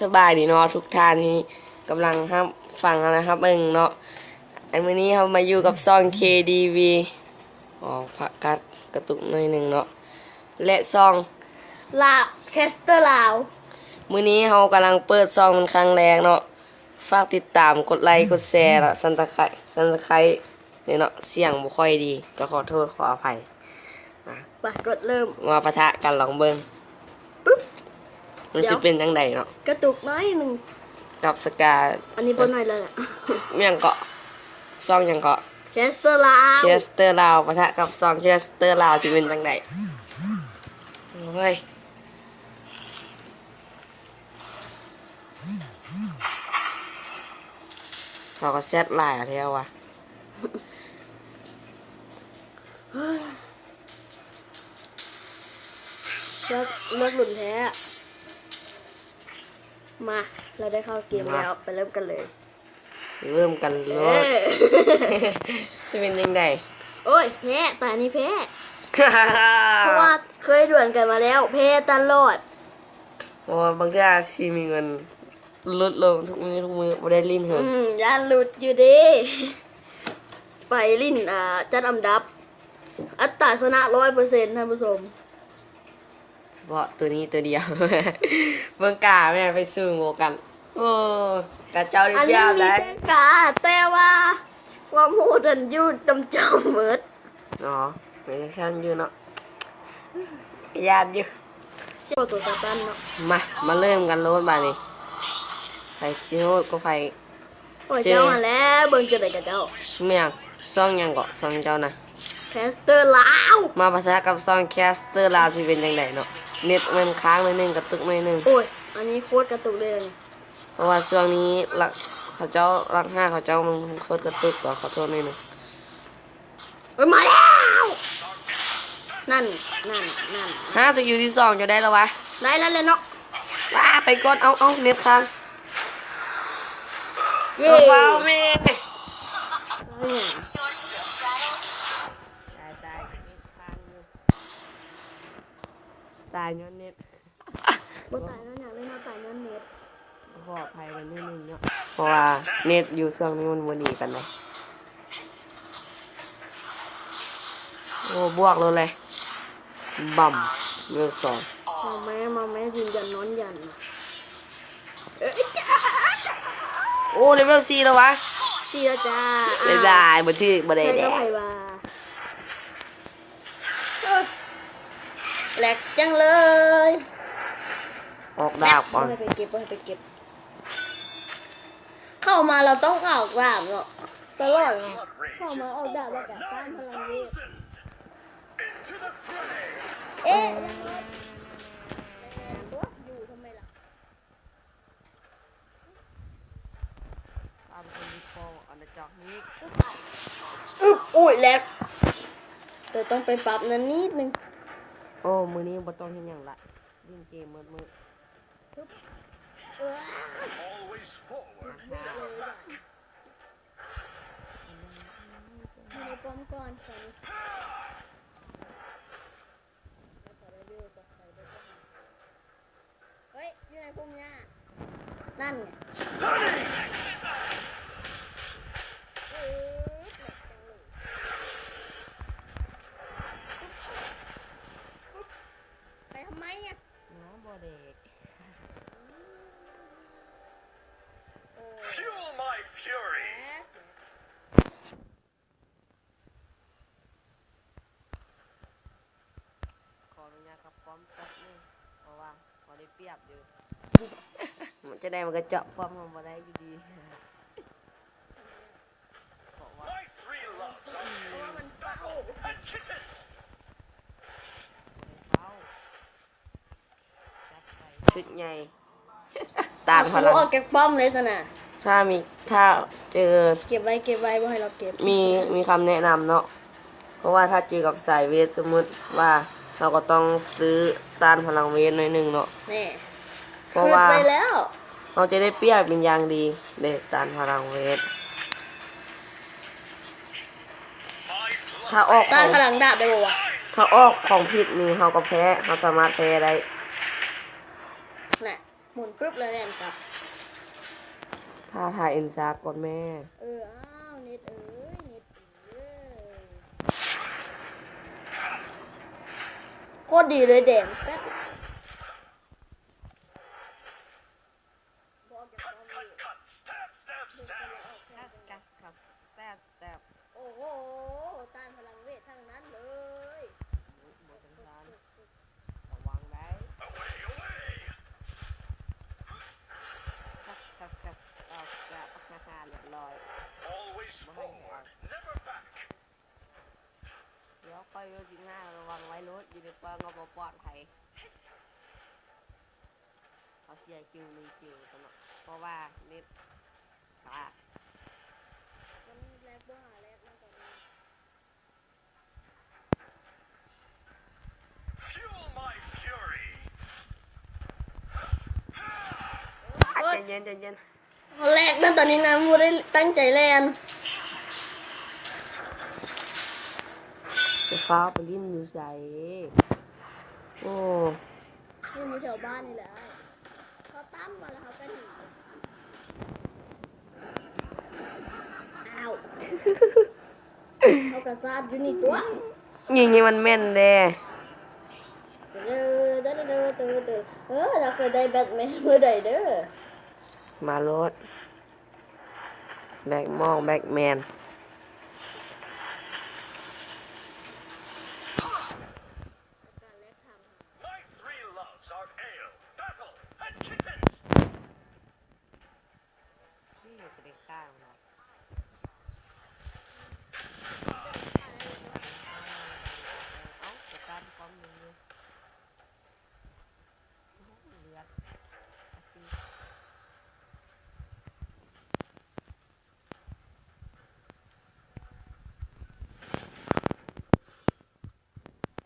ສະບາຍດີເນາະ ທຸກທ່ານທີ່ກຳລັງຮັບຟັງ ແລະ ຮັບເບິ່ງເນາະ. ອັນ ມື້ນີ້ເຮົາມາຢູ່ກັບຊ່ອງ ເຄດີວີ ອໍ ພັກກັດກະຕຸກໜ້ອຍໜຶ່ງເນາະ ແລະ ຊ່ອງ ລາວ ແຄສເຕີລາວ. ມື້ນີ້ເຮົາກຳລັງເປີດຊ່ອງເປັນຄັ້ງແລກເນາະ. ຝາກຕິດຕາມ ກົດໄລ ກົດແຊ ແລະ ຊັບສະໄຄ ຊັບສະໄຄນີ້ເນາະ. ສຽງບໍ່ຄ່ອຍດີ ກໍຂໍໂທດຂໍອະໄພ. ມາ ໄປ ກົດເລີ່ມ ມາປະທະກັນລອງເບິ່ງ ປຶບ ມັນຊິເປັນຈັ່ງໃດເນາະ. ກະຕຸກໜ້ອຍໜຶ່ງ ກັບສະກາ ອັນນີ້ບໍ່ໜ້ອຍແລ້ວແຫຼະ. ຫຍັງເກາະ ຊ່ອງຫຍັງເກາະ ແຄສເຕີລາວ ແຄສເຕີລາວ ປະທະກັບຊ່ອງແຄສເຕີລາວ ຊິເປັນຈັ່ງໃດ? ໂອ້ຍ ເຂົາກໍແຊັດຫຼາຍແທ້ວະ. ເລືອກ ເລືອກລຸ້ນແທ້. ມາ ເຮົາໄດ້ເຂົ້າເກມແລ້ວ ມາ ໄປເລີ່ມກັນເລີຍ. ເລີ່ມກັນໂລດ. ເອີ ຊິເປັນຈັ່ງໃດ? ໂອ້ຍ ແພ້ ຕານີ້ແພ້ ເພາະວ່າເຄີຍດວນກັນມາແລ້ວ ແພ້ຕະຫຼອດ. ໂອ້ ບາງເທື່ອຊິມີເງິນຫຼຸດລົງທຸກມື້ ທຸກມື້ ບໍ່ໄດ້ຫຼິ້ນເຫິງ. ອືມ ຢ້ານຫຼຸດຢູ່ເດ້. ໄປຫຼິ້ນ ອ່າ ຈັດອັນດັບ ອັດຕາຊະນະຮ້ອຍເປີເຊັນ ທ່ານຜູ້ຊົມ. ສະເພາະຕົວນີ້ຕົວດຽວ ເບິ່ງກາແມ່ນໄປສູ້ໂຫກັນ. ໂອ້ ກະເຈົ້າໄດ້ປຽບໄດ໋ ອັນນີ້ມີແຕ່ກາ ແຕ່ວ່າຄວາມຮູ້ນັ້ນຢູ່ນຳເຈົ້າໝົດ. ອໍ ແມ່ນຈັ່ງຊັ້ນຢູ່ເນາະ ຢ້ານຢູ່. ຊິເອົາຕົວສາຕັນເນາະ. ມາ ມາເລີ່ມກັນໂລດບາດນີ້ ໃຜຊິໂຫດກວ່າໃຜ. ໂອ້ຍ ເຈົ້າຫັ້ນແຫຼະ ເບິ່ງຈັ່ງໃດກະເຈົ້າ. ແມ່ນຫຍັງ? ຊ່ອງຫຍັງເກາະ ຊ່ອງເຈົ້ານະ? ແຄສເຕີລາວ. ມາປະທະກັບຊ່ອງແຄສເຕີລາວ ຊິເປັນຈັ່ງໃດເນາະ? ເນັດແມ່ນຄ້າງໜ້ອຍໜຶ່ງ ກະຕຸກໜ້ອຍໜຶ່ງ. ໂອ້ຍ ອັນນີ້ໂຄດກະຕຸກເລີຍ. ເພາະວ່າຊ່ວງນີ້ລັກ ເຂົາເຈົ້າລັກຫ້າ ເຂົາເຈົ້າມັນໂຄດກະຕຸກ ຂໍໂທດໜ້ອຍໜຶ່ງ. ເອີ ມາແລ້ວ ນັ້ນ ນັ້ນ ນັ້ນ. ຮະ ຕົວຢູ່ທີສອງເຈົ້າໄດ້ແລ້ວວະ? ໄດ້ແລ້ວແຫຼະເນາະ. ວ້າ ໄປກ່ອນ ເອົາ ເອົາ ເນັດຄ້າງ. ເຢ້ ເອົາ ຟາວແມ່. ຕາຍ ຕາຍ ເນັດຄ້າງຢູ່ ຕາຍຍ້ອນເນັດ. ບໍ່ຕາຍຍ້ອນຫຍັງເລີຍເນາະ ຕາຍຍ້ອນເນັດ. ຂໍອະໄພໄວ້ໜ້ອຍໜຶ່ງເນາະ ເພາະວ່າເນັດຢູ່ຊ່ວງນີ້ມັນບໍ່ດີປານໃດ. ໂອ້ ບວກໂລດເລີຍ ບຳ ເວລສອງ. ມາແມ່ ມາແມ່ ຢືນຢັນນອນຢັນ. ໂອ້ ເລເວລສີ່ແລ້ວວະ ສີ່ແລ້ວຈ້າ. ບາຍບາຍ ບໍ່ຖືກ ບໍ່ໄດ້ແດກ. ແລັກຈັງເລີຍ. ອອກດາບກ່ອນ ບໍ່ໃຫ້ໄປເກັບ ບໍ່ໃຫ້ໄປເກັບ. ເຂົ້າມາລາວຕ້ອງອອກດາບເນາະ ຕະຫຼອດເນາະ. ເຂົ້າມາອອກດາບແລ້ວກະຕ້ານພະລັງເວດ. ເອະ ຍັງເກີດ ແລນຕົວະ ຢູ່ທຳໄມລະ? ຕາມຄົນທີ່ເຝົ້າອານາຈັກນີ້. ອຶບ ໂອ້ຍ ແລັກ ໂຕຕ້ອງໄປປັບນັ້ນນິດໜຶ່ງ. ໂອ້ ມື້ນີ້ບໍ່ຕ້ອງເຮັດຫຍັງລະ ຫຼິ້ນເກມໝົດມື້. ອຶບ ເອີ Always forward. ຢູ່ໃນປ້ອມກ່ອນ ຕອນນີ້. ເຮີ້ຍ ຢູ່ໃນພົງຫຍ້າ ນັ້ນ. Stunning! ໄປທຳໄມອະ? ບໍ່ເດັກ. ໂອ້ຍ Fuel my fury! ຂໍອະນຸຍາດກັບປ້ອມແປັບໜຶ່ງ ເພາະວ່າເຮົາໄດ້ປຽບຢູ່. ຈະໄດ້ມັນກໍເຈາະປ້ອມເຮົາບໍ່ໄດ້ຢູ່ດີ ເພາະວ່າ My three loves are ເພາະວ່າມັນເປົ່າ battle and kittens. ເອົາ ຊຸດໃຫຍ່ ຕ້ານພະລັງ ອອກຈາກປ້ອມເລີຍຊັ້ນນະ. ຖ້າມີ ຖ້າເຈີ ເກັບໄວ້ ເກັບໄວ້ ບໍ່ໃຫ້ລາວເກັບ. ມີ ມີຄຳແນະນຳເນາະ ເພາະວ່າຖ້າເຈີກັບສາຍເວດ ສົມມຸດວ່າເຮົາກໍຕ້ອງຊື້ຕ້ານພະລັງເວດໜ້ອຍໜຶ່ງເນາະ. ແນ່ ເພາະວ່າ ຄິດໄວ້ແລ້ວ ເຮົາຈະໄດ້ປຽບເປັນຢ່າງດີເດ້ ຕ້ານພະລັງເວດ. ຖ້າອອກຂອງ ຕ້ານພະລັງດາບໄດ້ບໍ່ວະ? ຖ້າອອກຂອງຜິດນີ້ເຮົາກໍແພ້, ເຮົາສາມາດແພ້ໄດ້. ນະ ໝູນປຶບແລ້ວແລ່ນກັບ. ຖ້າ ຖ້າເອັນຊາກກ່ອນແມ່. ເອີ ອ້າວ ເນັດເອີຍ ເນັດເອີຍ ໂຄດດີເລີຍ ແດງແປັດ. ບໍ່ອອກຈາກປ້ອມເລີຍ. ຄັດ ຄັດ ຄັດ ສະແຕັບ ສະແຕັບ ສະແຕັບ ສະແຕັບ ສະແຕັບ ໂອ້ໂຫ ຕ້ານພະລັງເວດທັງນັ້ນເລີຍ. ໂອ້ຍ ບໍ່ຈັງຊັ້ນ ລະວັງໄດ໋. ຄັດ ຄັດ ຄັດ ສະແຕັບ ສະແຕັບ ຮາຮາ ຮຽບຮ້ອຍ ບໍ່ໃຫ້ໃຜອອກ. ດຽວຂ້ອຍເວລສິບຫ້າ ລະວັງໄວ້ໂລດ ຢູ່ໃນປ່ອງກໍບໍ່ປອດໄພ. ເຮົາເສຍຄິວໜຶ່ງຄິວຊັ້ນເນາະ ເພາະວ່າເນັດຄ້າງ. ມັນແລັກບໍ່ຫາແລັກນະຕອນນີ້. Fuel my fury. ໂອ້ຍ ໃຈເຢັນ ໃຈເຢັນ. ເຮົາແລກນະຕອນນີ້ນະ ບໍ່ໄດ້ຕັ້ງໃຈແລ່ນ. ຈະຟ້າວໄປຫຼິ້ນຢູ່ໃສ? ໂອ້ ຢູ່ແຖວບ້ານນີ້ແຫຼະອ້າຍ. ເຂົາຕາມມາແລ້ວເຮົາກໍໜີ. ອ້າວ ເຮົາກໍຊາດຢູ່ນີ້ຕົວະ. ຍິງໃຫ້ມັນແມ່ນແດ່. ເອີ ເອີ ລາວເຄີຍໄດ້ແບັດແມນມື້ໃດເດີ. ມາໂລດ ແບັກມອງ ແບັກແມນ. My three loves are ale, battle, and kittens. ນີ້ກໍໄດ້ຂ້າວເນາະ. ເອົ້າ ໄປຕາມປ້ອມໜຶ່ງຢູ່. ໂອ້ ເລືອດ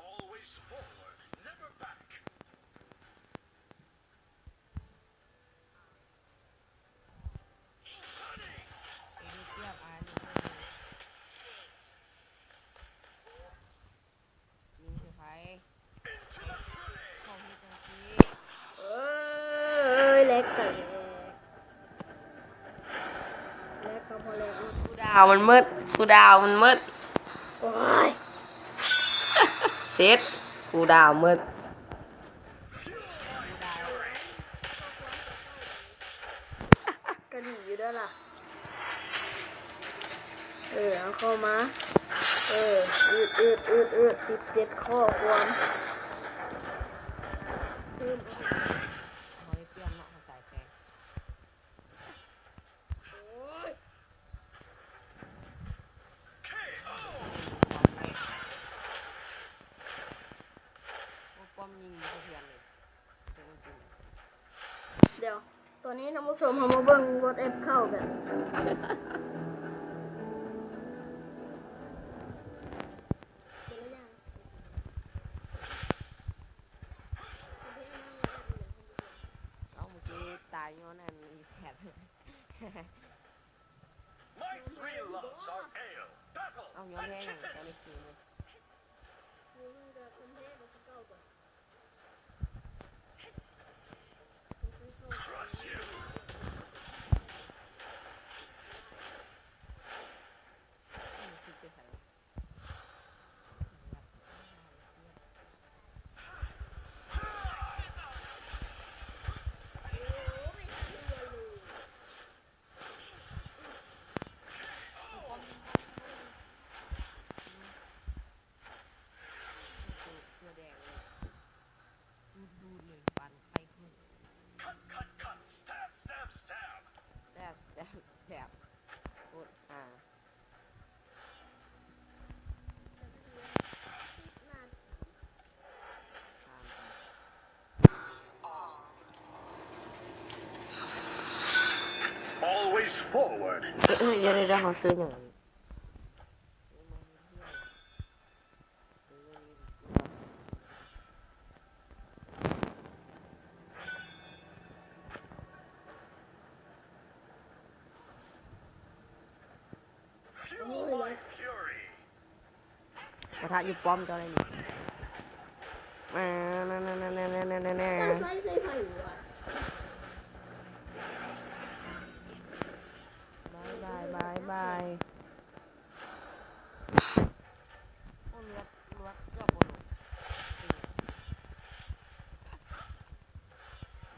Always forward, never back. ຍິງໃສ່ໃຜ? ເຂົາເຮັດຈັ່ງຊີ້. ເອີຍ ແລັກກະແລັກ ແລັກກໍບໍ່ແລັກ. ກູດາວມັນໝົດ ກູດາວມັນໝົດ. ໂອ້ຍ ເສັດ ກູດາວໝົດ. ກະດີຢູ່ເດີລະ. ເອີ ເອົາເຂົ້າມາ. ເອີ ອືດໆໆໆ ສິບເຈັດຂໍ້ຄວາມ. ເຮົາໄດ້ປ່ຽນເນາະ ເຮົາສາຍແຂງ. ໂອ້ຍ ປ້ອມຍິງສະເທືອນເລີຍ. ດຽວ ຕອນນີ້ທ່ານຜູ້ຊົມ ເຮົາມາເບິ່ງ WhatsApp ເຂົ້າກັນ. ເອົ້າ ເມື່ອກີ້ຕາຍຍ້ອນອັນອີແຊດ. My three loves are ale, battle, and kittens. ເອົ້າ ຍ້ອນແຮງຫຍັງເຈົ້າໄດ້ຄິວເລີຍ. Crush you. ຕົວແດງເລີຍ ດູດໆເລີຍ ປານໄຂ້ຂຶ້ນ. Cut, cut, cut. Stab, stab, stab. Stab, stab, stab. ໂຄດຫາ. ຂ້າມໄປ. Always forward. ເອີ ເອີ ດຽວໆ ເຮົາຊື້ຫຍັງ? Fuel my fury. ກະທະຢູ່ປ້ອມເຈົ້າໄດ໋ນີ້ ແນ່ໆ ເຈົ້າໃຊ້ ໃຊ້ໃຜຫວະ? ບາຍບາຍ ບາຍບາຍ. ໂອ້ ເລືອດ ເລືອດເກືອບບໍ່ລົງ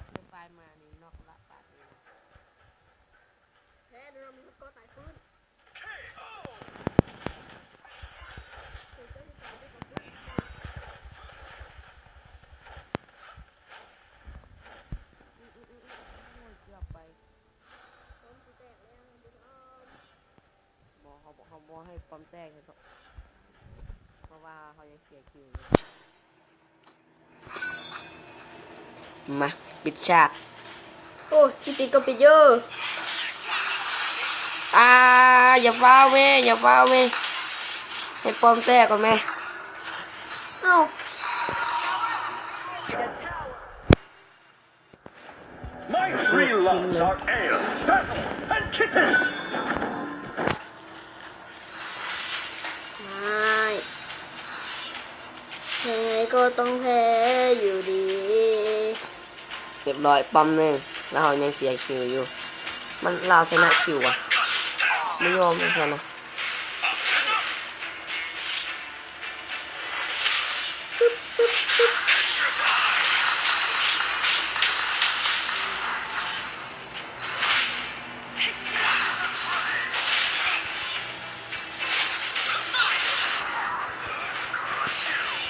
ເກີນໄປມານີ້ ນັອກລະປາດນີ້ນະ ແທ້ເດີ ມີຄົນກໍຕາຍຟື້ນ. ເກືອບໄປ ປ້ອມຊິແຕກແລ້ວທ່ານຜູ້ຊົມ. ບໍ່ ເຮົາ ເຮົາບໍ່ໃຫ້ປ້ອມແຕກເລີຍເນາະ ເພາະວ່າເຮົາຍັງເສຍຄິວຢູ່. ມາ ປິດສາກ. ໂອ້ ຊິປິດກໍປິດເດີ້. ອາ ຢ່າຟ້າວແມ່ ຢ່າຟ້າວແມ່ ໃຫ້ປ້ອມແຕກກ່ອນແມ່. ເອົ້າ. My three loves are ale, battle, and kittens. ໄມ່ ຍັງໄງກໍຕ້ອງແພ້ຢູ່ດີ. ຮຽບຮ້ອຍ ປ້ອມໜຶ່ງ ແລ້ວເຮົາຍັງເສຍຄິວຢູ່. ມັນ ລາວຊະນະຄິວຫວະ ບໍ່ຍອມເລີຍຊັ້ນນະ.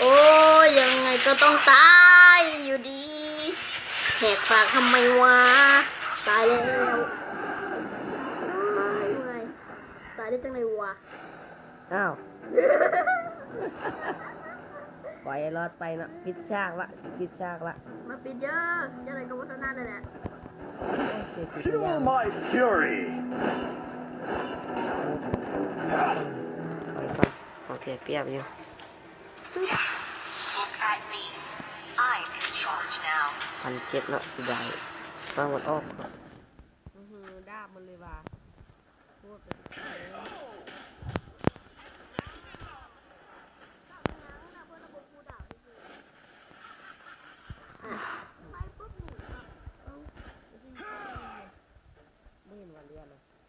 ໂອ້ຍ ຍັງໄງກໍຕ້ອງຕາຍຢູ່ດີ. ແຫກປາກທຳໄມວະ? ຕາຍແລ້ວ. ຕາຍໄດ້ຈັ່ງໃດວະ? ອ້າວ ປ່ອຍໃຫ້ລອດໄປເນາະ. ປິດສາກລະ ປິດສາກລະ. ມາປິດເດີ້ ຈັ່ງໃດກໍບໍ່ຊະນະແລ້ວແຫຼະ. Feel my fury. ເຮົາເສຍປຽບຢູ່. Look at me. I'm in charge now. ພັນເຈັດເນາະ ເສຍດາຍ. ຟັງມັນອອກເນາະ. ອືຫື ດາບມັນເລີຍວ່າ. ໂຄດເປັນ ບໍ່ເຫັນວ່າເລືອດນະ ເລືອ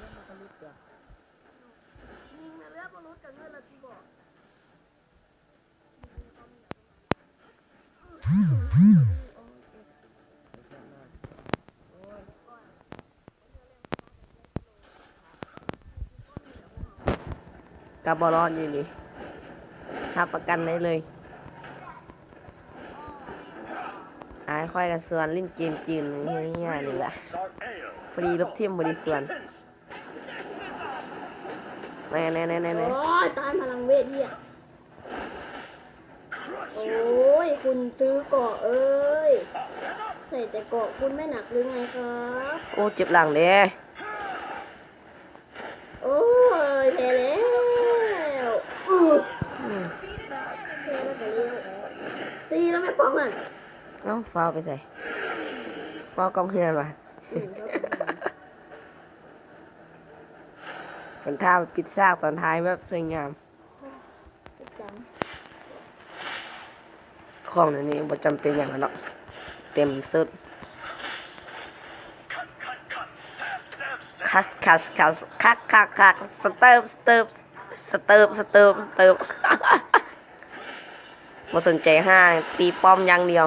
ດມັນກະຫຼຸດຕົວະ. ຍິງນະເລືອດບໍ່ຫຼຸດກະເງິນລະຕິບໍ. ກະບໍ່ລອດຢູ່ນີ້ ຮັບປະກັນໄດ້ເລີຍ. ອ້າຍຂ້ອຍກະຊວນຫຼິ້ນເກມຈີນເຮີ້ຍໆນີ້ລະ ພໍດີລົບທີມພໍດີຊວນ. ແນ່ໆໆໆໆ ໂອ້ຍ ຕ້ານພະລັງເວດເຫຍ. ໂອ້ຍ ຄຸນຊື້ເກາະເອີຍ ໃສ່ແຕ່ເກາະຄຸນແມ່ນໜັກຫຼືໄງຄະ? ໂອ້ ເຈັບຫຼັງເດ້. ໂອ້ຍ ແພ້ແລ້ວ. ອື ອືມ ແພ້ແລ້ວກະເລີຍ ຕີແລ້ວແມ່ປ້ອງຫັ້ນ. ເອົ້າ ຟາວໄປໃສ? ຟາວກອງເຮືອນຫວາ? ອືມ ເປັນທ່າປິດສາກຕອນທ້າຍແບບສວຍງາມ. ຂອງແນວນີ້ບໍ່ຈຳເປັນຫຍັງແລ້ວເນາະ ເຕັມສຸດ. ຄັດ ຄັດ ຄັດ ຄັດ ຄັກ ຄັກ ຄັກ ສະເຕີບ ສະເຕີບ ສະເຕີບ ສະເຕີບ ສະເຕີບ. ບໍ່ສົນໃຈຫາ ຕີປ້ອມຢ່າງດຽວ.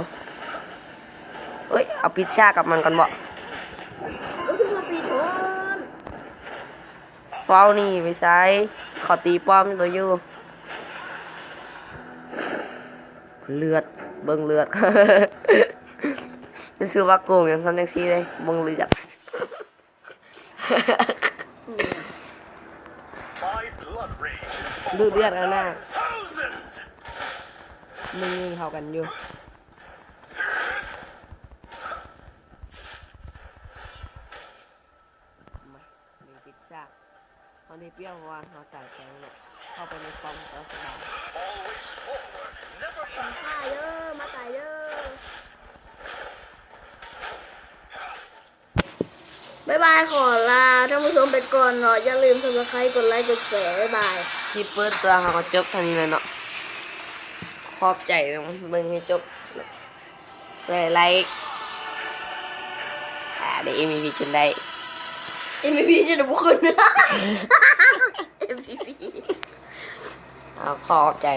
ເອີຍ ເອົາປິດສາກກັບມັນກ່ອນເບາະ. ຟ້າວໜີໄປໃສ? ເຂົາຕີປ້ອມຕົວຢູ່. ເລືອດ ເບິ່ງເລືອດ. ຮູ້ສຶກວ່າໂກງຈັ່ງຊັ້ນຈັ່ງຊີ້ເດ້ ເບິ່ງເລືອດ. ດູເດືອດຂະໜາດ ຍິງເຂົ້າກັນຢູ່. ມາ ເປັນພິດຊາກ ເຮົາໄດ້ປຽບເພາະວ່າເຮົາສາຍແຂງເນາະ ເຂົ້າໄປໃນປ້ອມກໍສະບາຍ. ມາຕາຍເດີ້ ມາຕາຍເດີ້. ບາຍບາຍ ຂໍລາທ່ານຜູ້ຊົມໄປກ່ອນເນາະ. ຢ່າລືມ Subscribe ກົດໄລ ກົດແຊ ບາຍບາຍ. ຄລິບເປີດຕົວເຮົາກໍຈົບເທົ່ານີ້ແຫຼະເນາະ. ຂອບໃຈເບິ່ງໃຫ້ຈົບ. ຊ່ວຍໄລ ອ່າ ໄດ້ ເອັມວີພີ ຈົນໄດ້. ເອັມວີພີ ຈົນໄດ້ບໍ່ຂຶ້ນ. ເອັມວີພີ ເອົາ ຂອບໃຈ.